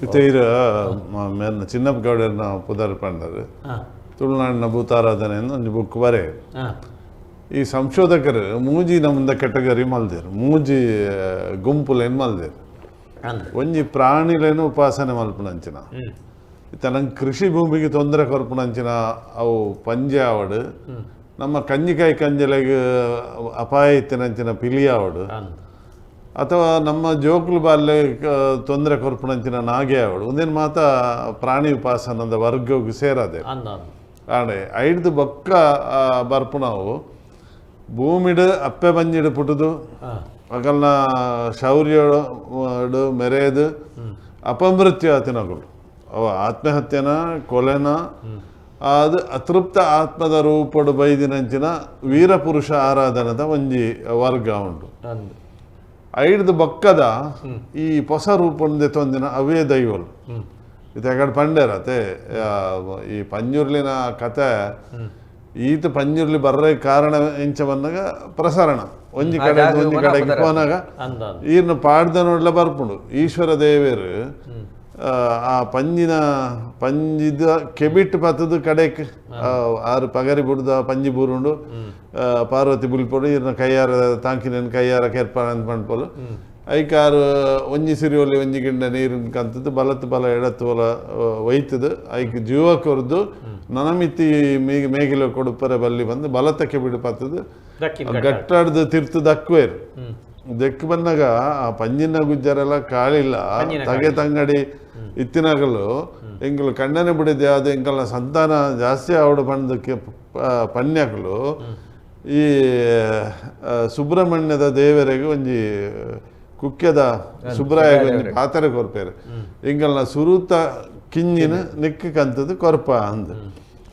ಇತ್ತೆ ಮೇರ್ನ ಚಿನ್ನಪ್ಪ ಗೌಡರ್ನ ಪುದರ್ ಪಂಡರು ತುಳುನಾಡಿನ ಭೂತಾರಾಧನೆ ಒಂಜಿ ಬುಕ್ ಬರೆ. ಈ ಸಂಶೋಧಕರು ಮೂಜಿ ನಮ್ಮದ ಕೆಟಗರಿ ಮಲ್ದೇರು, ಮೂಜಿ ಗುಂಪುಲೇನು ಮಲ್ದೇರು. ಒಂಜಿ ಪ್ರಾಣಿಲೇನು ಉಪಾಸನೆ ಮಲ್ಪುನಂಚಿನ, ಇತ್ತ ನಂಗೆ ಕೃಷಿ ಭೂಮಿಗೆ ತೊಂದರೆ ಕೊರ್ಪುನಂಚಿನ ಅವು ಪಂಜೆ ಆವಡು, ನಮ್ಮ ಕಂಜಿಕಾಯಿ ಕಂಜಲೆಗೆ ಅಪಾಯ ಇತ್ತಿನಂಚಿನ ಪಿಲಿ ಆವಡು, ಅಥವಾ ನಮ್ಮ ಜೋಕುಲು ಬಾಲ್ಯ ತೊಂದರೆ ಕೊರ್ಪುನಂಚಿನ ನಾಗೆ ಆವಡು, ಒಂದೇನು ಮಾತ ಪ್ರಾಣಿ ಉಪಾಸನದ ವರ್ಗಕ್ಕೆ ಸೇರದೆ. ಆಂಡೆ ಐಡ್ದು ಬೊಕ್ಕ ಬರ್ಪುನವು ಭೂಮಿಡು ಅಪ್ಪೆ ಬಂಜಿಡು ಪುಟುದು ಅಗಲ್ನ ಶೌರ್ಯಡು ಮೆರೆದು ಅಪಮೃತ್ಯು ಆತಿನಗಳು, ಅವ ಆತ್ಮಹತ್ಯೆನ ಕೊಲೆನ ಅದು ಅತೃಪ್ತ ಆತ್ಮದ ರೂಪಡು ಬೈದಿನಂಚಿನ ವೀರಪುರುಷ ಆರಾಧನದ ಒಂಜಿ ವರ್ಗ ಉಂಟು. ಐಡ್ದು ಬೊಕ್ಕದ ಈ ಹೊಸ ರೂಪಂದೆ ತೊಂದಿನ ಅವೇ ದೈವಲು. ಇದು ಎಕಡೆ ಪಂಡೇರತೆ ಈ ಪಂಜುರ್ಲಿನ ಕತೆ. ಈತ ಪಂಜುರ್ಲಿ ಬರ್ರೆ ಕಾರಣ ಎಂಚ ಬಂದಾಗ ಪ್ರಸರಣ ಒಂಜಿ ಕಡೆ ಒಂಜಿ ಕಡೆಗೆ ಪೋನಾಗ ಈರ್ನ ಪಾಡ್ದ ನೋಡ್ಲ ಬರ್ಪುಂಡು. ಈಶ್ವರ ದೇವರು ಆ ಪಂಜಿನ ಪಂಜಿದ ಕೆಬಿಟ್ ಪತ್ತದ ಕಡೆಕ್ ಆರು ಪಗರಿ ಬುಡ್ದ ಪಂಜಿ ಬೂರುಂಡು, ಪಾರ್ವತಿ ಬುಲ್ಪೊಡು ಈರ್ನ ಕೈಯಾರ ತಾಂಕಿನ ಕೈಯಾರ ಕೆರ್ಪಾನ ಅಂತ ಪಂಡ್ಪೋಲು. ಐಕಾರು ಒಂಜಿ ಸಿರಿಯೊಲಿ ಒಂಜಿ ಗಿಂಡ ನೀರಿನ ಕಂತದ್ದು ಬಲತ್ತು ಬಲ ಎಡತ್ತು ಬಲ ಒಯ್ತದು ಐಕ್ ಜೀವ ಕೊರ್ದು ನನಮಿತಿ ಮೇಗಿಲ ಕೊಡುಪರೆ ಬಲ್ಲಿ ಬಂದು ಬಲತ್ತಕ್ಕೆ ಬಿಡು ಪತ್ತದು ಗಟ್ಟಾಡ್ದು ತಿರ್ತು ದಕ್ಕುವೇರು. ದೆಕ್ಕು ಬಂದಾಗ ಆ ಪಂಜಿನ ಗುಜ್ಜರೆಲ್ಲ ಕಾಳಿಲ್ಲ ತಗೆ ತಂಗಡಿ ಇತ್ತಿನಗಲು ಎಂಕಲು ಕಣ್ಣನೆ ಬಿಡಿದೆ ಅದು ಎಂಕಲ್ನ ಸಂತಾನ ಜಾಸ್ತಿ ಆವಡು ಪಂಡಕ್ಕೆ ಪನ್ಯಕಲು ಈ ಸುಬ್ರಹ್ಮಣ್ಯದ ದೇವರಿಗೆ ಒಂಜಿ ಕುಕ್ಕೆದ ಸುಬ್ರಾಯ ಒಂಜಿ ಪಾತ್ರೆ ಕೊರ್ಪೇರು ಎಂಕಲ್ನ ಸುರುತ ಕಿಂಜಿನ ನಿಕ್ಕ ಕಂತದ್ದು ಕೊರ್ಪ ಅಂದು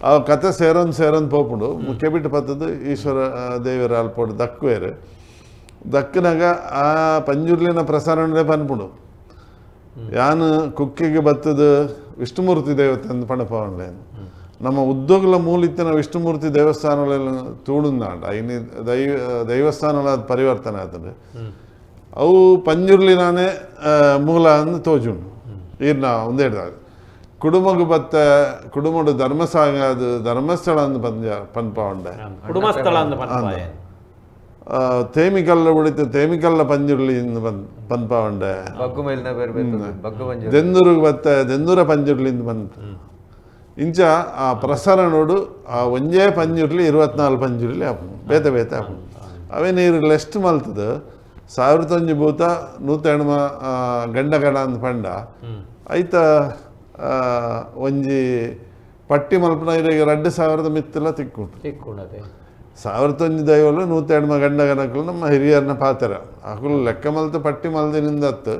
ಆ ಕತೆ ಸೇರೊಂದು ಸೇರೊಂದು ಪೋಪುಂಡು. ಕೆಬಿಟ್ಟು ಪತ್ತದ್ದು ಈಶ್ವರ ದೇವರ ಅಲ್ಪೋಡು ದಕ್ಕುವೇರು. ದಕ್ಕನಾಗ ಆ ಪಂಜುರ್ಲಿನ ಪ್ರಸಾರಣೆ ಪನ್ಪುಂಡು ಯಾನು ಕುಕ್ಕೆಗೆ ಬತ್ತದ ವಿಷ್ಣುಮೂರ್ತಿ ದೇವತೆ ಅಂದ್ ಪಣಪವನ್ಲೆ. ನಮ್ಮ ಉದ್ಯೋಗಲ ಮೂಲಿತ್ತಿನ ವಿಷ್ಣುಮೂರ್ತಿ ದೇವಸ್ಥಾನಗಳೆಲ್ಲ ತೂಡುಂದಾಂಡ ಐನಿ ದೈವಸ್ಥಾನಗಳ ಪರಿವರ್ತನೆ ಆತಂದ್ರೆ ಅವು ಪಂಜುರ್ಲಿನಾನೇ ಮೂಲ ಅಂದು ತೋಜುಂಡು. ಈರ್ನ ಒಂದೇಡ್ದಾಗ ಕುಡುಮಗು ಬತ್ತ ಕುಡುಮಡು ಧರ್ಮಸಾಗ ಅದು ಧರ್ಮಸ್ಥಳ ಅಂದ್ ಪಂಜ ಪನ್ಪವಂಡೆ ಕುಡುಮಸ್ಥಳ ಅಂದ್ ಪನ್ಪಾಯ. ತೇಮಿಕಲ್ಲ ಉಳಿತು ತೇಮಿಕಲ್ಲ ಪಂಜುರ್ಲಿ ಪನ್ಪವಂಡೆ. ದೆಂದೂರಿಗೆ ಬತ್ತ ದೆಂದೂರ ಪಂಜುರ್ಲಿಂದ ಬಂತ ಇಂಚ ಆ ಪ್ರಸರಣೋಡು ಆ ಒಂಜೇ ಪಂಜುರ್ಲಿ 24 ಪಂಜುರ್ಲಿ ಆಪುಂಡು ಬೇತೆ ಬೇತೆ ಆಪುಂಡು. ಅವೇ ನೀರು ಲೆಸ್ಟ್ ಮಲ್ತದ 1001 ಭೂತ 108 ಗಂಡ ಗಣ ಅಂದ್ ಪಂಡ ಐತ ಒಂಜಿ ಪಟ್ಟಿ ಮಲ್ಪನ ಇರೆಗ್ 2000 ಮಿತ್ತಲ ತಿಕ್ಕುಂಡು. 1001 ದೈವಲು 108 ಗಂಡ ಗಣಕಲು ನಮ್ಮ ಹಿರಿಯರ್ನ ಪಾತ್ರ ಅಕುಲು ಲೆಕ್ಕ ಮಲ್ತ ಪಟ್ಟಿ ಮಲ್ದಿನಿಂದ ಅತ್ತು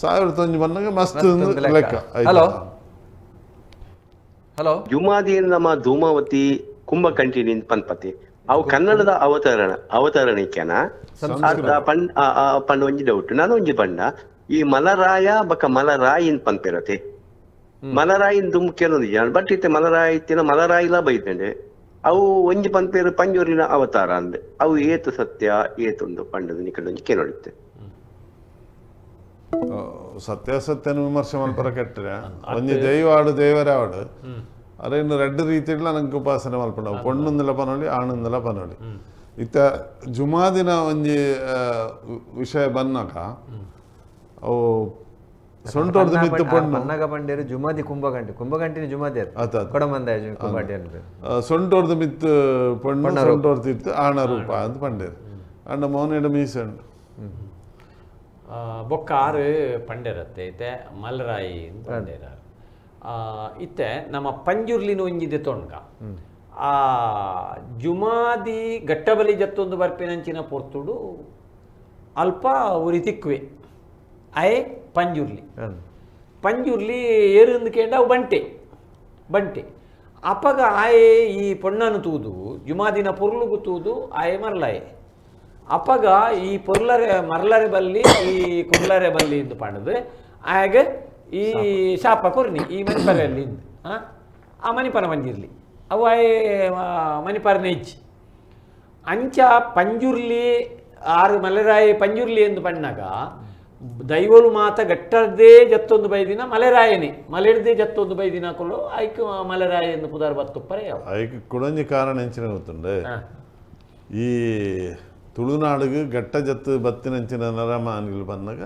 1001 ಬಂದಾಗ ಮಸ್ತ್ ಲೆಕ್ಕ. ಹಲೋ ಹಲೋ ಜುಮಾದಿ ನಮ್ಮ ಧೂಮಾವತಿ ಕುಂಭಕಂಠಿನಿ ಪನ್ಪತಿ ಅವು ಕನ್ನಡದ ಅವತರಣಿಕೆನ ಪಂಡ ಒಂಜಿ ಡೌಟ್. ನಾನು ಒಂಜಿ ಪಂಡ ಈ ಮಲರಾಯ ಬಕ ಮಲರಾಯಿನ್ ಪನ್ಪಿರತೆ ಮಲರಾಯಿನ್ ದುಮ್ಕೇನೊಂದು ಜನ ಬಟ್ ಇತ್ತೆ ಮಲರಾಯಿ ಇತ್ತಿನ ಮಲರಾಯಿಲ ಬೈತಂಡೆ ಅವು ಒಂಜಿ ಪನ್ಪೇರು ಪಂಜೂರಿನ ಅವತಾರ ಅಂದೆ ಅವು ಏತು ಸತ್ಯ ಏತೊಂದು ಪಂಡದ ನಿಕಡೊಂಜಿ ಕೇನೊಡಿತ್ತೆ. ಸತ್ಯಾಸತ್ಯನ ವಿಮರ್ಶೆ ಮಲ್ಪರ ಕೆಟ್ಟರೆ ಒಂಜಿ ದೈವ ಆಡು ದೇವರೇ ಆಡು ಅರೇನು ರಡ್ಡು ರೀತಿಡ್ಲ ನಂಗೆ ಉಪಾಸನೆ ಮಲ್ಪಂಡ ಪೊಣ್ಣೊಂದಲ ಪನೊಳಿ ಆಣೊಂದಲ ಪನೊಳಿ. ಇತ್ತ ಜುಮಾದಿನ ಒಂಜಿ ವಿಷಯ ಬನ್ನಾಗ ಅವು ಸೊಂಟೋರ್ದು ಮಿತ್ತು ಪೊಣ್ಣು ಪನ್ನಾಗ ಪಂಡೇರು ಜುಮಾದಿ ಕುಂಭಗಂಟೆ ಕುಂಭಗಂಟಿನ ಜುಮಾದಿ ಆತ ಕೊಡಮಂದಾಯ ಕುಂಭಗಂಟೆ ಸೊಂಟೋರ್ದು ಮಿತ್ತು ಪೊಣ್ಣು ಸೊಂಟೋರ್ದು ಇತ್ತು ಆಣ ರೂಪ ಅಂತ ಪಂಡೇರು ಅಂಡ ಮೌನೇಡ ಮೀಸಂಡು ಬೊಕ್ಕ ಆರು ಪಂಡೆರತ್ತೆ ಇತ್ತೆ ಮಲರಾಯಿ ಪಂಡೇರ ಇತ್ತೆ ನಮ್ಮ ಪಂಜುರ್ಲಿನ ಒಂಜಿದೆ ತೊಣ್ಗ ಆ ಜುಮಾದಿ ಗಟ್ಟಬಲಿ ಜತ್ತೊಂದು ಬರ್ಪಿನಂಚಿನ ಪೊರ್ತುಡು ಅಲ್ಪ ಉರಿ ತಿಕ್ಕುವೆ ಅಯೆ ಪಂಜುರ್ಲಿ ಪಂಜುರ್ಲಿ ಏರಿಂದು ಕೇಂಡ ಅವು ಬಂಟೆ ಬಂಟೆ ಅಪಗ ಆಯೆ ಈ ಪೊಣ್ಣನು ತೂದು ಜುಮಾದಿನ ಪೊರ್ಲುಗು ತೂದು ಆಯೆ ಮರ್ಲಾಯೆ ಅಪಗ ಈ ಪೊರ್ಲರೆ ಮರ್ಲರೆ ಬಲ್ಲಿ ಈ ಕುರ್ಲರೆ ಬಲ್ಲಿ ಎಂದು ಪಂಡದು ಆಗ ಈ ಶಾಪ ಕೊರ್ನಿ ಈ ಮಣಿಪರಲ್ಲಿ ಆ ಮಣಿಪರ ಮಂಜಿರ್ಲಿ ಅವು ಆಯೆ ಮಣಿಪರನೆ ಇಚ್ಚಿ ಅಂಚ ಪಂಜುರ್ಲಿ ಆರು ಮಲರಾಯಿ ಪಂಜುರ್ಲಿ ಎಂದು ಪಣ್ಣಾಗ ದೈವಲು ಮಾತ ಗಟ್ಟರ್ದೇ ಜತ್ತೊಂದು ಬೈದಿನ ಮಲೆರಾಯನಿ ಮಲೆಡ್ದೇ ಜತ್ತೊಂದು ಬೈದಿನ ಕೊಲು ಐಕ್ ಮಲೆರಾಯ ಎಂದು ಪುದಾರ್ ಬತ್ತುಪ್ಪರೆ ಯಾವ ಐಕ್ ಕುಡೊಂಜಿ ಕಾರಣ ಎಂಚಿನ ಗೊತ್ತುಂಡೆ ಈ ತುಳುನಾಡಿಗೆ ಗಟ್ಟ ಜತ್ತು ಬತ್ತಿನಂಚಿನ ನರಮಾನಿಲು ಬಂದಾಗ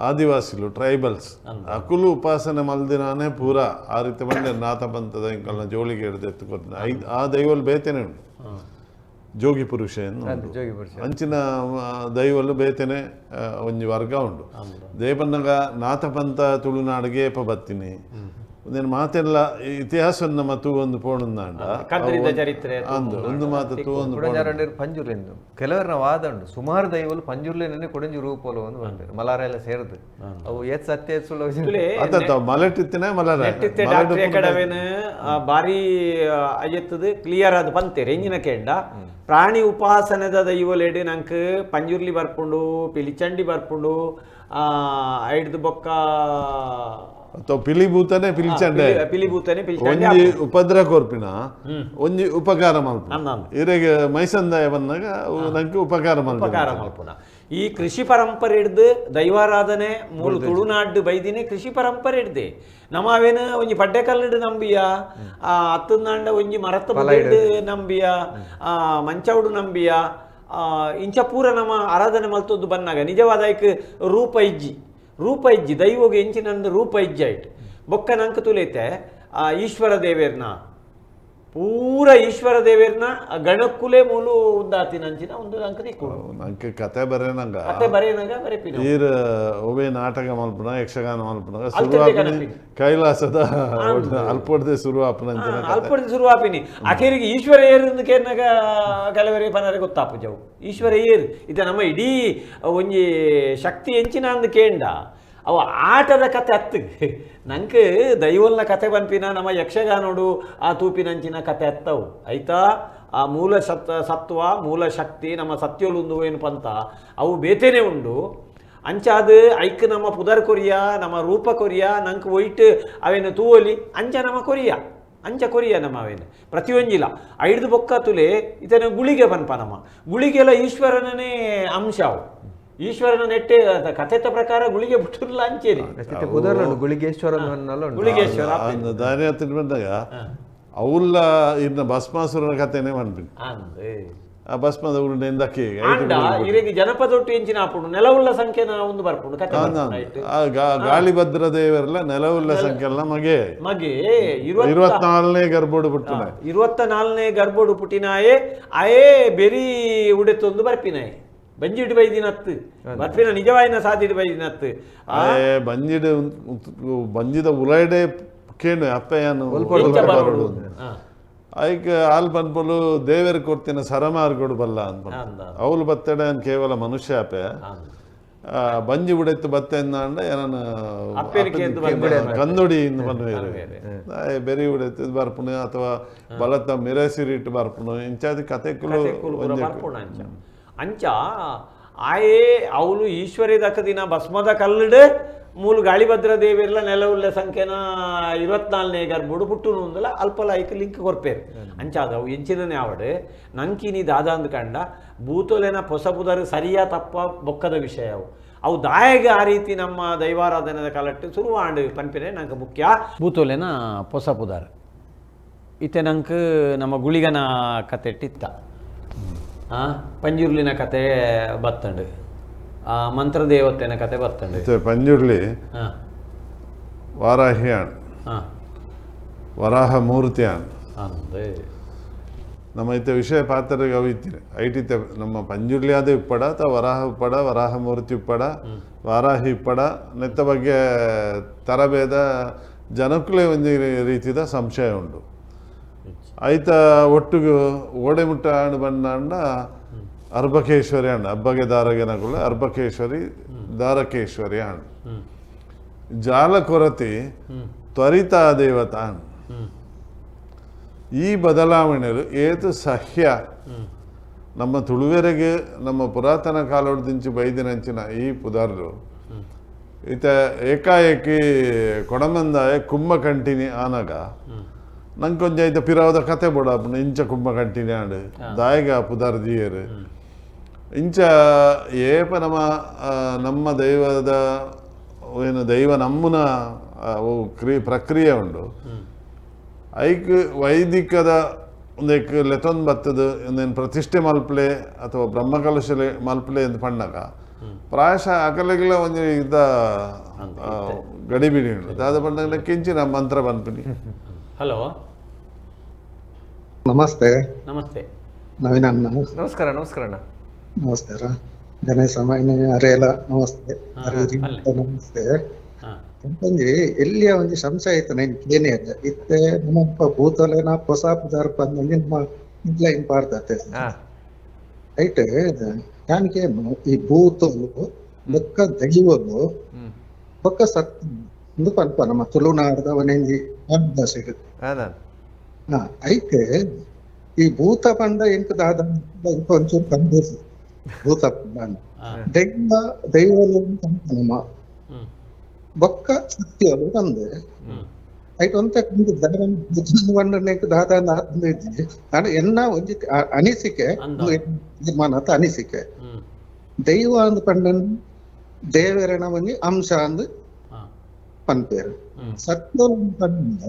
ಆದಿವಾಸಿಲು ಟ್ರೈಬಲ್ಸ್ ಅಕುಲು ಉಪಾಸನೆ ಮಲ್ದಿನಾನೇ ಪೂರ ಆ ರೀತಿ ಬಂಡೆ ನಾಥ ಪಂಥದ ಇಂಕಲ್ನ ಜೋಳಿಗೆ ಹಿಡಿದು ಎತ್ತುಕೊಡ್ತೀನಿ ಆ ದೈವಲು ಬೇತೇನೆ ಉಂಟು ಜೋಗಿ ಪುರುಷ ಉಂಟು. ಜೋಗಿ ಪುರುಷ. ಅಂಚಿನ ದೈವಲು ಬೇತೇನೆ ಒಂಜಿ ವರ್ಗ ಉಂಡು ದೇವನ್ನಗ ನಾಥಪಂಥ ತುಳುನಾಡಿಗೆ ಏಪ ಬತ್ತೀನಿ ಒಂದೇನು ಮಾತೆಲ್ಲ ಇತಿಹಾಸವನ್ನು ನಮ್ಮ ತೂವೊಂದು ಪೋಣುಂದಾಂಡ ಕದ್ರಿದ ಚರಿತ್ರೆ ಅಂದು ಒಂದು ಮಾತು ತೂವೊಂದು ಕೊಡಂಜಾರಂಡೇರು ಪಂಜುರ್ಲಿಂದು ಕೆಲವರನ್ನ ವಾದ ಉಂಟು ಸುಮಾರು ದೈವಲು ಪಂಜುರ್ಲಿನೇ ಕೊಡಂಜಿ ರೂಪಲು ಒಂದು ಬಂದಿರು ಮಲಾರ ಎಲ್ಲ ಸೇರ್ದು ಅವು ಏತ್ ಸತ್ಯ ಏತ್ ಸುಳ್ಳು ಅತ್ತ ಮಲೆಟಿತ್ತಿನ ಮಲರ ನೆಟ್ಟಿತ್ತೆ ಡಾಕ್ಟರ್ ಎಕಡವೇನು ಬಾರಿ ಅಜೆತ್ತದು ಕ್ಲಿಯರ್ ಅದು ಪಂತೆ ರೆಂಜಿನ ಕೇಂಡ ಪ್ರಾಣಿ ಉಪಾಸನೆದ ದೈವಲೇಡು ನಂಕ್ ಪಂಜುರ್ಲಿ ಬರ್ಪುಂಡು ಪಿಲಿಚಂಡಿ ಬರ್ಪುಂಡು ಐಡ್ದು ಬೊಕ್ಕ ಅಥವಾ ಪಿಲಿಭೂತನೆ ಪಿಲಿಚಂಡೆ ಪಿಲಿಭೂತನೆ ಪಿಲಿಚಂಡಿ ಒಂಜಿ ಉಪದ್ರ ಕೊರ್ಪಿನ ಒಂಜಿ ಉಪಕಾರ ಮಲ್ಪು ಅಂದ್. ಇರೆಗ್ ಮೈಸಂದಾಯ ಬಂದಾಗ ನಂಗೆ ಉಪಕಾರ ಮಲ್ಪು ಉಪಕಾರ ಮಲ್ಪುನ ಈ ಕೃಷಿ ಪರಂಪರೆ ಹಿಡ್ದು ದೈವಾರಾಧನೆ ಮೂಲ ತುಳುನಾಡು ಬೈದಿನೇ ಕೃಷಿ ಪರಂಪರೆ ಹಿಡ್ದೆ ನಮ್ಮ ಅವೇನು ಒಂಜಿ ಪಡ್ಡೆ ಕಲ್ಲುಡು ನಂಬಿಯ ಅತ್ತಂದಾಂಡ ಒಂಜಿ ಮರತ ಬುಲೆಡ್ ನಂಬಿಯ ಮಂಚೌಡು ನಂಬಿಯ ಇಂಚ ಪೂರ ನಮ್ಮ ಆರಾಧನೆ ಮಲ್ತೊಂದು ಬನ್ನಾಗ ನಿಜವಾದ ಐಕ್ ರೂಪ ಇಜ್ಜಿ ರೂಪ ಇಜ್ಜಿ ದೈವಗೆ ಎಂಚಿನಂದು ರೂಪ ಇಜ್ಜಿ ಆಯ್ತು ಬೊಕ್ಕ ನಂಕ ತುಲೈತೆ ಆ ಈಶ್ವರ ದೇವೇರ್ನ ಪೂರ ಈಶ್ವರ ದೇವೇರ್ನ ಗಣಕ್ಕುಲೇ ಮೂಲು ಉಂದಾತಿನಂಚಿನ ಒಂದು ಅಂಕ ದಿಕ್ಕು ನಂಗೆ ಕತೆ ಬರೇನಂಗ ಕತೆ ಬರೆಯನಾಗ ಬರೆಪಿನ ಈರ್ ಒವೇ ನಾಟಕ ಮಲ್ಪುನ ಯಕ್ಷಗಾನ ಮಲ್ಪುನ ಅಲ್ತದೆ ಶುರು ಗಣಪಿ. ಕೈಲಾಸದ ಅಲ್ಪೊಡ್ದೆ ಶುರು ಆಪುನಂಚಿನ ಕತೆ ಅಲ್ಪೊಡ್ದು ಶುರು ಆಪಿನಿ ಅಖೇರಿಗೆ ಈಶ್ವರ ಏರು ಕೇರ್ನಾಗ ಕೆಲವರಿಗೆ ಪನರೆ ಗೊತ್ತಾಪುಜವು ಈಶ್ವರ ಏರು ಇದು ನಮ್ಮ ಇಡೀ ಒಂಜಿ ಶಕ್ತಿ ಎಂಚಿನ ಅಂದ್ ಕೇಂಡ ಅವ ಆಟದ ಕತೆ ಅತ್ತು ನಂಗೆ ದೈವಲ್ನ ಕತೆ ಪನ್ಪಿನ ನಮ್ಮ ಯಕ್ಷಗಾನೋಡು ಆ ತೂಪಿನಂಚಿನ ಕತೆ ಅತ್ತವು ಆಯ್ತಾ ಆ ಮೂಲ ಸತ್ವ ಮೂಲ ಶಕ್ತಿ ನಮ್ಮ ಸತ್ಯಲುಂದು ಏನು ಪಂತ ಅವು ಬೇತೇನೆ ಉಂಡು ಅಂಚಾದ ಐಕ್ ನಮ್ಮ ಪುದರ್ ಕೊರಿಯ ನಮ್ಮ ರೂಪ ಕೊರಿಯ ನಂಗೆ ಒಯ್ಟ್ ಅವೇನು ತೂವಲಿ ಅಂಚ ನಮ್ಮ ಕೊರಿಯ ಅಂಚ ಕೊರಿಯ ನಮ್ಮ ಅವೇನು ಪ್ರತಿಯೊಂಜಿಲ ಐಡ್ದು ಬೊಕ್ಕ ತುಲೆ ಇತನ ಗುಳಿಗೆ ಪನ್ಪ ನಮ್ಮ ಗುಳಿಗೆಲ್ಲ ಈಶ್ವರನೇ ಅಂಶ ಅವು ಈಶ್ವರನ ನೆಟ್ಟೆ ಕಥೆತ ಪ್ರಕಾರ ಗುಳಿಗೆ ಬಿಟ್ಟಿರಲ್ಲ ಅಂಚೇರಿ ಪುದರ್ಲುಂಡು ಗುಳಿಗೇಶ್ವರ ಅನ್ನಲ್ಲ ಉಂಟು ಗುಳಿಗೇಶ್ವರ ದಾರಿ ಹತ್ತಿರ ಬಂದಾಗ ಅವುಲ್ಲ ಇನ್ನ ಭಸ್ಮಾಸುರನ ಕಥೆನೇ ಮನ್ಪಿನಿ ಅಂದ್ ಆ ಭಸ್ಮದ ಉರುಂಡೆ ಇಂದಕ್ಕೆ ಆಂಡ ಇರೆಗೆ ಜನಪದೊಟ್ಟು ಎಂಚಿನ ಆಪುಂಡು ನೆಲವುಳ್ಳ ಸಂಖ್ಯೆ ಒಂದು ಬರ್ಪುಂಡು ಕತೆ ಬರ್ಪುಂಡು ಆಯ್ತು. ಗಾಳಿಭದ್ರ ದೇವರೆಲ್ಲ ನೆಲವುಳ್ಳ ಸಂಖ್ಯೆಲ್ಲ ಮಗೆ ಮಗೆ 24ನೇ ಗರ್ಭೋಡು ಪುಟ್ಟುನ 24ನೇ ಗರ್ಭೋಡು ಪುಟಿನಾಯೆ ಅಯೇ ಬೆರಿ ಉಡೆತೊಂದು ಬರ್ಪಿನಾಯೆ ಬಂಜಿಡು ಬೈದಿನತ್ತು ಬರ್ಪಿನ ನಿಜವಾಯಿನ ಸಾದಿಡು ಬೈದಿನತ್ತು ಆಯೆ ಬಂಜಿಡು ಬಂಜಿದ ಉಲೈಡೆ ಕೇಣು ಅಪ್ಪಯ್ಯನು ಇಂಚ ಬರೋಡು. ಐಕ್ ಹಾಲ್ ಪನ್ಪೊಲು ದೇವೇರ್ ಕೊಡ್ತಿನ ಸರಮಾರ್ಗೊಡು ಬಲ್ಲ ಅನ್ಪೊಲು ಅಂದ. ಅವಳು ಬತ್ತಡೆ ಅನ್ ಕೇವಲ ಮನುಷ್ಯ ಅಪ್ಪೆ ಬಂಜಿ ಉಡೆತ್ತು ಬತ್ತೆ ಅಂದ ಏನನ ಕಂದೊಡಿ ಇಂದು ಬನ್ನುವೇರು ಬೆರಿ ಉಡೆತ್ತು ಬರ್ಪುನು ಅಥವಾ ಬಲತ್ತ ಮಿರಸಿರಿಟ್ಟು ಬರ್ಪುನು ಇಂಚಾದಿ ಕತೆಕುಲು ಬರ್ಪುಣ ಅಂಚ ಅಂಚ ಆಯೇ ಅವಳು ಈಶ್ವರಿ ದಕ್ಕದಿನ ಭಸ್ಮದ ಕಲ್ಲುಡು ಮೂಲು ಗಾಳಿಭದ್ರ ದೇವಿರ್ಲ ನೆಲವುಳ್ಳ ಸಂಖ್ಯೆನ 24ನೇ ಗರ್ಭುಡು ಪುಟ್ಟುನು ಅಂದಲ ಅಲ್ಪಲ ಐಕ್ ಲಿಂಕ್ ಕೊರ್ಪೇರು ಅಂಚಾದ ಅವು ಎಂಚಿನನೇ ಆವಡು ನಂಕಿನಿ ದಾದ ಅಂದ್ ಕಂಡ ಭೂತೊಲೆನ ಪೊಸ ಪುದರು ಸರಿಯಾ ತಪ್ಪ ಬೊಕ್ಕದ ವಿಷಯ ಅವು ಅವು ದಾಯಗ ಆ ರೀತಿ ನಮ್ಮ ದೈವಾರಾಧನೆದ ಕಾಲಟ್ಟು ಸುರುವಾಂಡು ಪನ್ಪಿನೆ ನಂಗೆ ಮುಖ್ಯ ಭೂತೊಲೆನ ಪೊಸ ಪುದರ್ ಇತ್ತೆ ನಂಗೆ ನಮ್ಮ ಗುಳಿಗನ ಕತೆಟ್ಟಿತ್ತ ಪಂಜುರ್ಲಿನ ಕತೆ ಬತ್ತಂಡು ಮಂತ್ರದೇವತೆನ ಕತೆ ಬತ್ತಂಡು ಪಂಜುರ್ಲಿ ವಾರಾಹಿಯಾನ್ ವರಾಹ ಮೂರ್ತಿಯಾನ್ ನಮ್ಮ ಇತ್ತ ವಿಷಯ ಪಾತ್ರರಿಗೆ ಅವು ಇತ್ತೀರಿ ಐಟಿತ್ತ ನಮ್ಮ ಪಂಜುರ್ಲಿ ಆದ ಉಪ್ಪಡ ಅಥವಾ ವರಾಹ ಉಪ್ಪಡ ವರಾಹ ಮೂರ್ತಿ ಉಪ್ಪಡ ವಾರಾಹಿ ಉಪ್ಪಡ ನೆತ್ತ ಬಗ್ಗೆ ತರಬೇದ ಜನಕ್ಕಲೇ ಒಂದು ರೀತಿದ ಸಂಶಯ ಉಂಟು ಐತ ಒಟ್ಟಿಗೆ ಓಡೆಮುಟ್ಟ ಹಣ್ಣು ಬಣ್ಣ ಅರ್ಬಕೇಶ್ವರಿ ಹಣ್ಣು ಅಬ್ಬಗೆ ದಾರಗೆನಗುಳ್ಳ ಅರ್ಬಕೇಶ್ವರಿ ದಾರಕೇಶ್ವರಿ ಹಣ್ಣು ಜಾಲ ಕೊರತಿ ತ್ವರಿತ ದೇವತಾ ಹಣ್ಣು ಈ ಬದಲಾವಣೆಗಳು ಏತು ಸಹ್ಯ ನಮ್ಮ ತುಳುವೆರೆಗೆ ನಮ್ಮ ಪುರಾತನ ಕಾಲೋಡ್ದಿಂಚಿ ಬೈದಿನಂಚಿನ ಈ ಪುದಾರ್ಲು ಈತ ಏಕಾಏಕಿ ಕೊಡಮಂದಾಯ ಕುಂಭಕಂಟಿನಿ ಆನಗ ನಂಗೆ ಐತ ಪಿರಾವದ ಕತೆ ಬೋಡಾಪುಂಡು ಇಂಚ ಕುಂಭಕಂಟಿನಿ ಆಂಡು ದಾಯಗ ಪುದಾರ್ ದಿಯರು ಇಂಚ ಏಪ ನಮ್ಮ ನಮ್ಮ ದೈವದ ಏನು ದೈವ ನಮ್ಮನ ಪ್ರಕ್ರಿಯೆ ಉಂಡು ಐಕ್ ವೈದಿಕದ ಒಂದೆಕ್ ಲೆತೊಂದು ಬತ್ತದ ಒಂದೇನು ಪ್ರತಿಷ್ಠೆ ಮಲ್ಪಲೆ ಅಥವಾ ಬ್ರಹ್ಮಕಲಶಲೆ ಮಲ್ಪಲೆ ಅಂತ ಪಣ್ಣಗ ಪ್ರಾಯಶಃ ಅಕಲೆಗಳ ಒಂಜಿ ಇದ್ದ ಗಡಿಬಿಡಿ ಉಂಡು ದಾದ ಪಣ್ಣಗ ಕಿಂಚಿನ ಮಂತ್ರ ಪನ್ಪಿನಿ. ಹಲೋ, ನಮಸ್ತೆ. ನಮಸ್ತೆ ನವೀನ್ ಅಣ್ಣ. ನಮಸ್ಕಾರ. ನಮಸ್ಕಾರ ಅಣ್ಣ. ನಮಸ್ಕಾರ ಗಣೇಶ ಮೈನೆ ಅರೇಲ ನಮಸ್ತೆ. ನಮಸ್ತೆ. ಒಂಜಿ ಎಲ್ಲಿಯ ಒಂಜಿ ಸಂಶಯ ಇತ್ತು ನೈನ್ ಕೇನೆ ಇತ್ತೆ ನಮ್ಮ ಭೂತಲೆನ ಹೊಸ ಪದಾರ್ಥ ಒಂಜಿ ನಮ್ಮ ಲೈನ್ ಪಾಡ್ದತ್ತೆ ಐಟ್ ಯಾನಿಕೆ ಈ ಭೂತಲು ಬೊಕ್ಕ ದೈವಲು ಬೊಕ್ಕ ಸತ್ ಒಂದು ಪನ್ಪ ನಮ್ಮ ತುಳುನಾಡ್ದ ಒಂಜಿ ಐತೆ ಈ ಭೂತ ಪಂಡ ಎಂಕ್ ದಾದ ಒಂಚೂರು ಕನ್ಫ್ಯೂಸ್. ಭೂತ ಪಂಡ ದೈವ ದೈವಲು ನಮ್ಮ ಬೊಕ್ಕ ಸತ್ಯಲು ಬಂದೆ ಐಟ್ ಒಂತೆ ಭೂತ ದಾದ ಎನ್ನ ಒಂಜಿ ಅನಿಸಿಕೆ ತೀರ್ಮಾನ ಅನಿಸಿಕೆ ದೈವ ಅಂದ್ ಪಂಡ ದೇವರನ ಒಂಜಿ ಅಂಶ ಅಂದ್ ಪನ್ಪೇರು. ಸತ್ಯ ಪಂಡ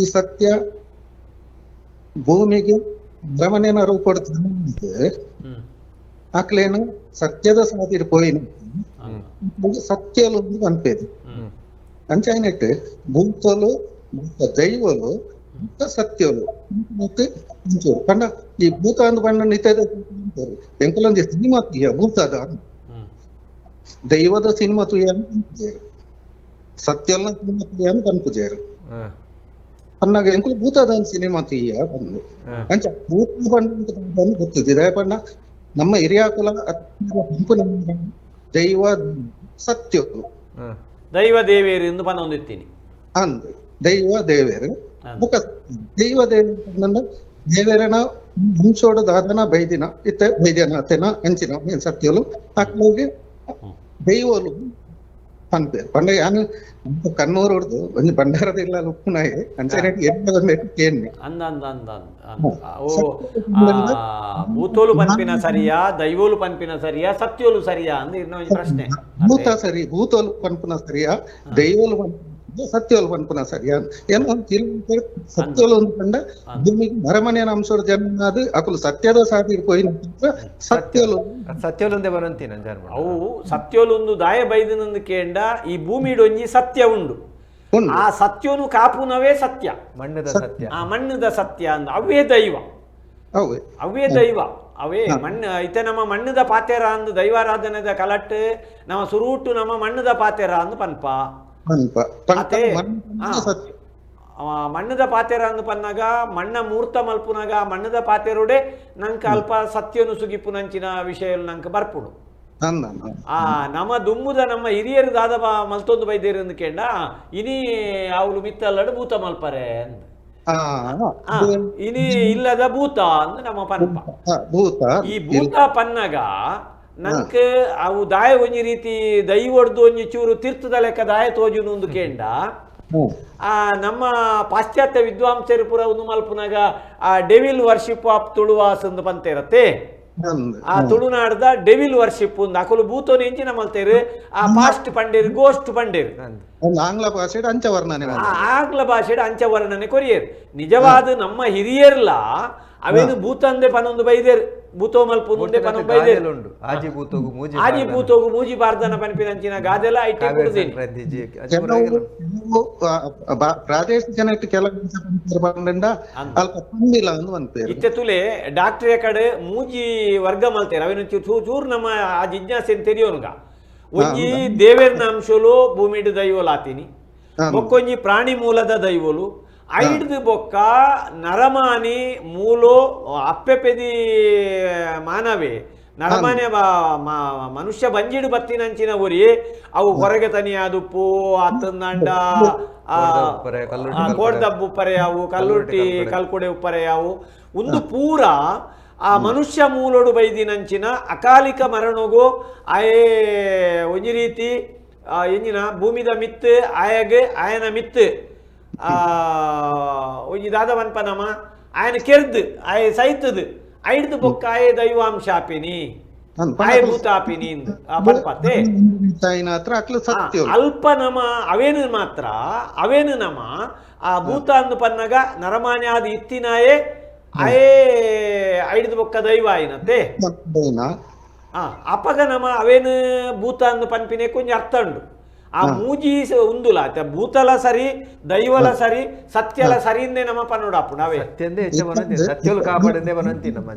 ಈ ಸತ್ಯ ಭೂಮಿಗೆ ಭ್ರಮಣೇನ ರೂಪಡ್ತದೆ ಆಕ್ಲೇನು ಸತ್ಯದ ಸಾದಿರ್ ಪೋಯಿನ ಸತ್ಯಲು ಪನ್ಪೇರು. ಅಂಚಾಯಿನಟ್ಟು ಭೂತಲು ದೈವಲು ಸತ್ಯಲು ಮತ್ತೆ ಪಂಡ ಈ ಭೂತ ಅಂದ್ ಪಂಡ ನಿತ್ಯದ ಎಂಕುಲೊಂಜಿ ಸಿನಿಮಾ ತುಯ್ಯ ಭೂತದ ದೈವದ ಸಿನಿಮಾ ತುಯ್ಯ ಸತ್ಯಲ ಸಿನಿಮಾ ತುಯ್ಯ ಅಂತ ಪನ್ಪುಜೇರು. ಪನ್ನಾಗ ಎಂಕುಲು ಭೂತದ ಸಿನಿಮಾ ತುಯ್ಯ ಬಂದು ಅಂಚ ಭೂತ ಪಂಡ ಗೊತ್ತಿದೆ ಪಂಡ ನಮ್ಮ ಹಿರಿಯಾಕುಲ ದೈವ ಸತ್ಯಲು ದೈವ ದೇವೇರು ಎಂದು ಪನೊಂದಿತ್ತೀನಿ ಅಂದ್ ದೈವ ದೇವೇರು ಬುಕ್ಕ ದೈವ ದೇವ ದೇವೇರನ ಮುಂಚೋಡು ದಾದನ ಬೈದಿನ ಇತ್ತ ಬೈದ್ಯನ ಅತೆನ ಅಂಚಿನ ಸತ್ಯಲು ಅಕ್ಲೋಗಿ ದೈವಲು ಪನ್ಪೇರು. ಪಂಡ ಯಾನು ಕಣ್ಣೂರು ಹೊಡ್ದು ಒಂಜಿ ಭಂಡಾರದ ಇಲ್ಲ ಉಪ್ಪುನಾಯಿ ಅಂಚನೆ ಕೇಳಿ ಅಂದ ಅಂದ ಅಂದ ಓ ಭೂತೋಲು ಪನ್ಪಿನ ಸರಿಯಾ ದೈವೋಲು ಪನ್ಪಿನ ಸರಿಯಾ ಸತ್ಯೋಲು ಸರಿಯಾ ಅಂದ್ ಇನ್ನೊಂದು ಪ್ರಶ್ನೆ. ಭೂತ ಸರಿ ಭೂತೋಲು ಪನ್ಪಿನ ಸರಿಯಾ ದೈವೋಲು ಸತ್ಯೋಲು ಪನ್ಪುನ ಸರಿಯಾ ಏನೋ ಸತ್ಯೋಲು ಒಂದು ಪಂಡ ಭೂಮಿಗೆ ನರಮನೆಯ ಅಂಶದ ಜನ್ಮ ಅದು ಅಕುಲು ಸತ್ಯದ ಸಾದಿ ಪೋಯಿನ ಸತ್ಯೋಲು ಸತ್ಯೋಲೊಂದೇ ಬರಂತೀನಿ. ಅವು ಸತ್ಯೋಲೊಂದು ದಾಯ ಬೈದನಂದು ಕೇಂಡ ಈ ಭೂಮಿಡೊಂಜಿ ಸತ್ಯ ಉಂಡು ಆ ಸತ್ಯೋನು ಕಾಪುನವೇ ಸತ್ಯ ಮಣ್ಣದ ಸತ್ಯ ಆ ಮಣ್ಣದ ಸತ್ಯ ಅಂದ ಅವೇ ದೈವ ಅವೇ ದೈವ ಅವೇ ಮಣ್ಣು ಇತ್ತೆ ನಮ್ಮ ಮಣ್ಣದ ಪಾತೆರ ಅಂದು ದೈವಾರಾಧನೆದ ಕಲಟ್ಟು ನಮ್ಮ ಸುರೂಟು ನಮ್ಮ ಮಣ್ಣದ ಪಾತೆರ ಅಂದು ಪನ್ಪ ಮಣ್ಣದ ಪಾತೆರ ಅಂದು ಪನ್ನಾಗ ಮಣ್ಣ ಮೂರ್ತ ಮಲ್ಪುನಾಗ ಮಣ್ಣದ ಪಾತೆರುಡೆ ನಂಕ ಅಲ್ಪ ಸತ್ಯನು ಸುಗಿಪುನಂಚಿನ ವಿಷಯ ನಂಕ ಬರ್ಪುಡು. ಆ ನಮ್ಮ ದುಮ್ಮುದ ನಮ್ಮ ಹಿರಿಯರು ದಾದ ಮಲ್ತೊಂದು ಬೈದೇರು ಅಂದು ಕೇಂಡ ಇನಿ ಅವಳು ಮಿತ್ತಲ್ಲಡು ಭೂತ ಮಲ್ಪರೆ ಅಂದ್ ಇನಿ ಇಲ್ಲದ ಭೂತ ಅಂದ್ ನಮ್ಮ ಪನ್ಪ. ಈ ಭೂತ ಪನ್ನಾಗ ನಂಕ್ ಅವು ದಾಯ ಒಂಜಿ ರೀತಿ ದೈವಡ್ದು ಒಂಜಿ ಚೂರು ತೀರ್ಥದ ಲೆಕ್ಕ ದಾಯ ತೋಜುನು ಒಂದು ಕೇಂಡ ಆ ನಮ್ಮ ಪಾಶ್ಚಾತ್ಯ ವಿದ್ವಾಂಸರು ಪೂರ ಒಂದು ಮಲ್ಪುನಾಗ ಆ devil worship of Tuluvas ಅಂದು ಪಂತೇರತ್ತೆ. ಆ ತುಳುನಾಡ್ದ ಡೆವಿಲ್ ವರ್ಷಿಪ್ ಒಂದು ಅಕಲು ಭೂತೋನ ಎಂಚಿನ ಮಲ್ತೇರು ಆ ಪಾಸ್ಟ್ ಪಂಡೇರು ಗೋಸ್ಟ್ ಪಂಡೇರು ಆಂಗ್ಲ ಭಾಷೆ ಅಂಚ ವರ್ಣನೆ ಆಂಗ್ಲ ಭಾಷೆ ಅಂಚ ವರ್ಣನೆ ಕೊರಿಯರ್. ನಿಜವಾದ ನಮ್ಮ ಹಿರಿಯರ್ಲ ಅವೇನು ಭೂತ ಅಂದೆ ಪನೊಂದು ಬೈದೇರು ಭೂತೋ ಮಲ್ಪುಂದೆ ಪನೊಂದು ಬೈದೇರು ಆಜಿ ಭೂತೋಗು ಮೂಜಿ ಬಾರ್ದನ ಪನ್ಪಿನಂಚಿನ ಗಾದೆಲ ಐಟೆ ಕೊಡ್ತೀನಿ. ಪ್ರಾದೇಶಿಕ ಜನಕ್ಕೆ ಇತ್ತೆ ತುಲೆ ಡಾಕ್ಟ್ರೇ ಕಡೆ ಮೂಜಿ ವರ್ಗ ಮಲ್ತೇರು ಅವೇನು ಚೂರು ನಮ್ಮ ಆ ಜಿಜ್ಞಾಸೆ ತೆರಿಯೋನುಗ ಒಂಜಿ ದೇವೇರ್ನ ಅಂಶಲು ಭೂಮಿಡು ದೈವಲಾತೀನಿ ಬೊಕ್ಕೊಂಜಿ ಪ್ರಾಣಿ ಮೂಲದ ದೈವಲು ಐಡ್ದು ಬೊಕ್ಕ ನರಮಾನಿ ಮೂಲೋ ಅಪ್ಪೆಪೆದಿ ಮಾನವೇ ನರಮಾನ್ಯ ಮನುಷ್ಯ ಬಂಜಿಡು ಬತ್ತಿನಂಚಿನ ಊರಿ ಅವು ಹೊರಗೆ ತನಿಯಾದುಪ್ಪು ಅತ್ತಂದಂಡ ಕೋಡ್ದಬ್ಬು ಉಪ್ಪರೆ ಯಾವು ಕಲ್ಲುರ್ಟಿ ಕಲ್ಕುಡೆ ಉಪ್ಪರೆ ಯಾವು ಒಂದು ಪೂರ ಆ ಮನುಷ್ಯ ಮೂಲೋಡು ಬೈದಿನಂಚಿನ ಅಕಾಲಿಕ ಮರಣಗು ಆಯೇ ಒಂಜಿ ರೀತಿ ಎಂಜಿನ ಭೂಮಿದ ಮಿತ್ತು ಆಯಗ್ ಆಯನ ಮಿತ್ತು ಒಂಜಿ ದಾದ ಪನ್ಪನಮ ಆಯನ ಕೆರ್ದು ಆಯ ಸೈತದು ಐಡ್ದು ಬೊಕ್ಕ ಆಯೆ ದೈವಾಂಶ ಆಪಿನಿ ಆಯೆ ಭೂತ ಆಪಿನಿ ಇಂದ್. ಆ ಪನ್ಪತ್ತೆ ತಾಯಿನ ಹತ್ರ ಅಕ್ಲು ಸತ್ಯ ಅಲ್ಪ ನಮ ಅವೇನು ಮಾತ್ರ ಅವೇನು ನಮ ಆ ಭೂತ ಅಂದು ಪನ್ನಗ ನರಮಾನ್ಯ ಆದ್ ಇತ್ತಿನಾಯೆ ಅಯೇ ಐಡ್ದು ಬೊಕ್ಕ ದೈವ ಆಯಿನತೆ. ಅಪಗ ನಮ ಅವೇನು ಭೂತ ಅಂದು ಪನ್ಪಿನೆ ಕೊಂಚ ಅರ್ಥ ಉಂಡು. ಆ ಮೂಜಿ ಉಂದುಲ ಭೂತಲ ಸರಿ ದೈವಲ ಸರಿ ಸತ್ಯಲ ಸರಿ ಇಂದೇ ನಮ ಪನ್ನೋಡು ಅಪ್ಪುಂಡು ಅವೇ. ಸತ್ಯಂದೇ ಹೆಚ್ಚ ಬನಂತಿ ಸತ್ಯಲು ಕಾಪಾಡಂದೇ ಬನಂತಿ ನಮ್ಮ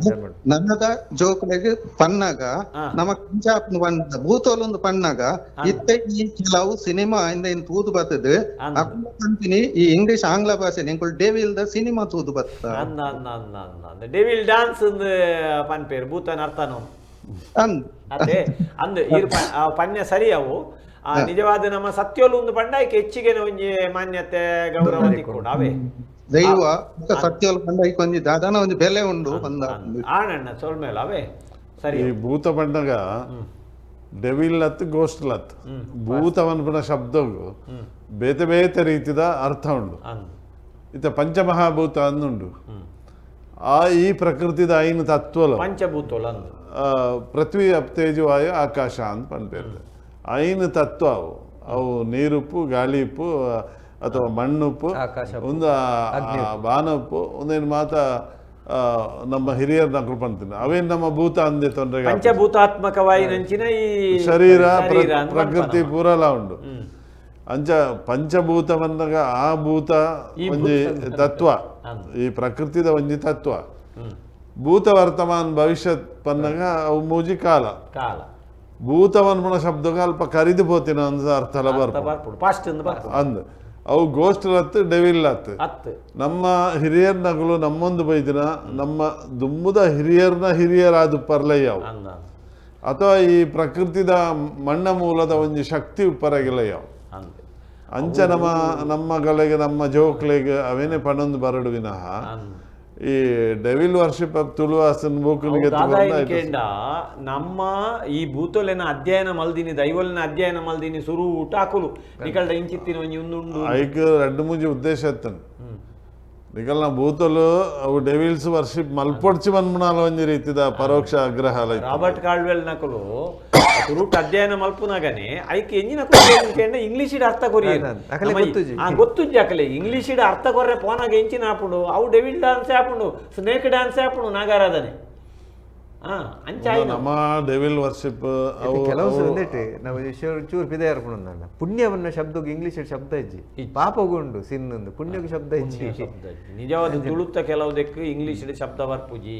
ನನ್ನದ ಜೋಕುಲೆಗ್ ಪನ್ನಾಗ ನಮ ಕಂಚಾಪ್ನ ಪನ್ನ ಭೂತೋಲೊಂದು ಪನ್ನಾಗ ಇತ್ತ ಈ ಕೆಲವು ಸಿನಿಮಾ ಇಂದ ಇನ್ ತೂದು ಬತ್ತದು ಅಕುಲು ಪಂತಿನಿ ಈ ಇಂಗ್ಲಿಷ್ ಆಂಗ್ಲ ಭಾಷೆ ಎಂಕುಲು ಡೇವಿಲ್ the cinema ತೂದು ಬತ್ತ ಅಂದ ಅಂದ ಅಂದ ಅಂದ ಅಂದ ಡೆವಿಲ್ ಡಾನ್ಸ್ ಅಂದ್ ಪನ್ಪೇರು ಭೂತನ ಅರ್ಥನೋ ಅದೇ ಅಂದ್ ಇರ್ ಪನ್ಯ ಸರಿ ಅವು. ನಿಜವಾದ ನಮ್ಮ ಸತ್ಯೋಲು ಒಂದು ಪಂಡ ಐಕೆ ಹೆಚ್ಚಿಗೆ ಒಂಜಿ ಮಾನ್ಯತೆ ಗೌರವ ತಿಕ್ಕೊಂಡು ಅವೇ ದೈವ ಸತ್ಯೋಲು ಪಂಡ ಐಕ್ ಒಂಜಿ ದಾದಾನ ಒಂಜಿ ಬೆಲೆ ಉಂಡು ಬಂದ ಆಣಣ್ಣ ಸೊಲ್ಮೇಲ ಅವೇ ಸರಿ. ಈ ಭೂತ ಪಂಡಗ ಡೆವಿಲ್ ಲತ್ ಗೋಸ್ಟ್ ಲತ್ ಭೂತ ಪನ್ಪುನ ಶಬ್ದವು ಬೇತೆ ಬೇತೆ ರೀತಿದ ಅರ್ಥ ಉಂಡು. ಇತ್ತ ಪಂಚಮಹಾಭೂತ ಅಂದುಂಡು. ಆ ಈ ಪ್ರಕೃತಿದ ಐನು ತತ್ವಲು ಪಂಚಭೂತೋಲು ಅಂದು ಪೃಥ್ವಿ ಅಪ್ ತೇಜು ವಾಯು ಆಕಾಶ ಅಂತ ಪನ್ಪೇರು ಐನು ತತ್ವ ಅವು. ಅವು ನೀರುಪ್ಪು ಗಾಳಿ ಉಪ್ಪು ಅಥವಾ ಮಣ್ಣುಪ್ಪು ಒಂದು ಬಾನುಪ್ಪು ಒಂದೇನು ಮಾತ ನಮ್ಮ ಹಿರಿಯರ್ ನಕಲು ಪಂತೀನಿ ಅವೇನು ನಮ್ಮ ಭೂತ ಅಂದೆ ತೊಂದರೆ ಪಂಚಭೂತಾತ್ಮಕವಾಯಿನಂಚಿನ ಈ ಶರೀರ ಪ್ರಕೃತಿ ಪೂರಲ ಉಂಡು. ಅಂಚ ಪಂಚಭೂತ ಬಂದಾಗ ಆ ಭೂತ ಒಂಜಿ ತತ್ವ ಈ ಪ್ರಕೃತಿದ ಒಂಜಿ ತತ್ವ. ಭೂತ ವರ್ತಮಾನ ಭವಿಷ್ಯತ್ ಪನ್ನಗ ಅವು ಮೂಜಿ ಕಾಲ ಕಾಲ ಭೂತ ಪನ್ಪುನ ಶಬ್ದಗ ಅಲ್ಪ ಕರಿದು ಪೋತಿನ ಅಂದ ಅರ್ಥಲ ಬರ್ಪುಂಡು ಫಾಸ್ಟ್ ಅಂದ್ ಅವು ಗೋಸ್ಟ್ ಲತ್ತು ಡೆವಿಲ್ ಲತ್ತು ನಮ್ಮ ಹಿರಿಯರ್ ನಗಲು ನಮ್ಮೊಂದು ಬೈದಿನ ನಮ್ಮ ದುಮ್ಮುದ ಹಿರಿಯರ್ನ ಹಿರಿಯರಾದ ಪರ್ಲಯ್ಯವು ಅಥವಾ ಈ ಪ್ರಕೃತಿದ ಮಣ್ಣ ಮೂಲದ ಒಂಜಿ ಶಕ್ತಿ ಉಪ್ಪರಗಿಲ್ಲಯ್ಯವು. ಅಂಚ ನಮ್ಮ ನಮ್ಮಗಳಿಗೆ ನಮ್ಮ ಜೋಕ್ಲೆಗ್ ಅವೇನೆ ಪಣೊಂದು ಬರಡು ವಿನಃ ಈ ಡೆವಿಲ್ ವರ್ಷಿಪ್ ಆಫ್ ತುಳುವಾಸನ್ ಬೂಕುನಿಗೆ ನಮ್ಮ ಈ ಭೂತೊಲೆನ ಅಧ್ಯಯನ ಮಲ್ದಿನಿ ದೈವೊಲೆನ ಅಧ್ಯಯನ ಮಲ್ದಿನಿ ಸುರು ಊಟ ಹಾಕುಲು ನಿಕಲ್ಡ ಇಂಚಿತ್ತಿನ ಒಂಜಿ ಉಂದುಂಡು ಐಕ್ ರಡ್ಡು ಮೂಜಿ ಉದ್ದೇಶ ಇತ್ತನ್ ನಿಕಲ್ನ ಭೂತೊಲು ಅವು ಡೆವಿಲ್ಸ್ ವರ್ಷಿಪ್ ಮಲ್ಪೊಡ್ಚಿ ಮನ್ಮುನಾಲ ಒಂಜಿ ರೀತಿದ ಪರೋಕ್ಷ ಆಗ್ರಹ ರಾಬರ್ಟ್ ಕಾಲ್ವೆಲ್ ನಕಲು ತುರುಟ್ ಅಧ್ಯಯನ ಮಲ್ಪುನಾಗನೆ ಐಕ್ ಎಂಜಿನ ಕೇಂಡ ಇಂಗ್ಲೀಷ್ ಅರ್ಥ ಕೊರಿಯ ಗೊತ್ತುಜ್ಜಿ ಅಕಲೆ ಇಂಗ್ಲೀಷ್ ಅರ್ಥ ಕೊರ್ರೆ ಪೋನಾಗ ಎಂಚಿನ ಆಪುಂಡು ಅವು ಡೆವಿಲ್ ಡಾನ್ಸ್ ಆಪುಂಡು ಸ್ನೇಕ್ ಡ್ಯಾನ್ಸ್ ಆಪುಂಡು ನಾಗಾರಾಧನೆ. ನಮ್ಮ ಡೆವಿಲ್ ವರ್ಷಿಪ್ ಕೆಲವು ನಾವು ಚೂರು ಪಿದೆ ಇರ್ಪುಂಡು ಪುಣ್ಯವನ್ನ ಶಬ್ದಕ್ಕೆ ಇಂಗ್ಲೀಷ್ ಶಬ್ದ ಇಜ್ಜಿ ಪಾಪಗುಂಡು ಸಿನ್ನೊಂದು ಪುಣ್ಯಕ್ಕೆ ಶಬ್ದ ಇಜ್ಜಿ ನಿಜವಾದ ತುಳುತ್ತ ಕೆಲವುದಕ್ಕೆ ಇಂಗ್ಲೀಷ್ ಶಬ್ದ ಬರ್ಪುಜಿ.